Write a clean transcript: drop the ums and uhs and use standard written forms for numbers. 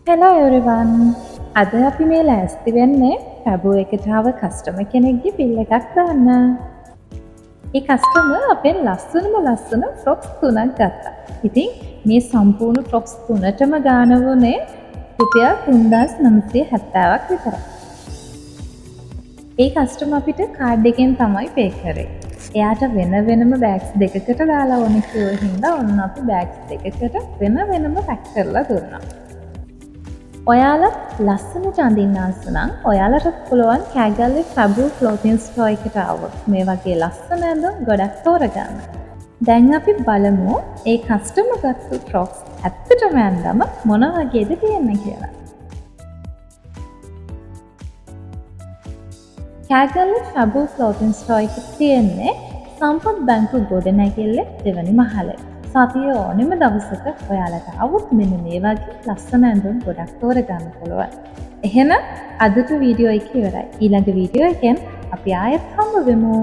Hello everyone. අද අපි මේ ලෑස්ති වෙන්නේ ෆැබෝ එකට ආව කස්ටමර් කෙනෙක්ගේ බිල් එකක් දාන්න. ඒ කස්ටමර් අපෙන් ලස්සනම ලස්සන ෆ්‍රොක්ස් තුනක් ගත්තා. ඉතින් මේ සම්පූර්ණ ෆ්‍රොක්ස් තුනටම ගාන වුණේ රුපියල් 3970ක් විතරයි. ඒ කස්ටමර් අපිට කාඩ් එකෙන් තමයි පේ කරේ. එයාට වෙන වෙනම බෑග්ස් දෙකකට දාලා ඕනේ කිව්ව හින්දා ඔන්න අපි බෑග්ස් දෙකකට වෙන වෙනම පැක් කරලා දුන්නා. ඔයාලත් ලස්සනට අඳින්න ආස නම් ඔයාලටත් පුළුවන් කෑගල්ලේ ෆැබූ ක්ලෝතින් ස්ටෝර් එකට ආවොත් මේ වගේ ලස්සන ඇඳුම් ගොඩක් තෝරගන්න. දැන් අපි බලමු ඒ කස්ටමර් ගත්තු ෆ්‍රොක්ස් ඇත්තටම ඇඳම මොන වගේද තියෙන්නේ කියලා. කෑගල්ලේ ෆැබූ ක්ලෝතින් ස්ටෝර් එක තියෙන්නේ සම්පත් බැංකු ගොඩනැගිල්ලේ දෙවනි මහලේ. සතිය ඕනෙම දවසක ඔයාලට ආවොත් මෙන්න මේ වගේ ලස්සන ඇඳුම් ගොඩක් තෝරගන්න පුළුවන්. එහෙනම් අදට වීඩියෝ එක ඉවරයි. ඊළඟ වීඩියෝ එකෙන් අපි ආයෙත් හම්බ වෙමු.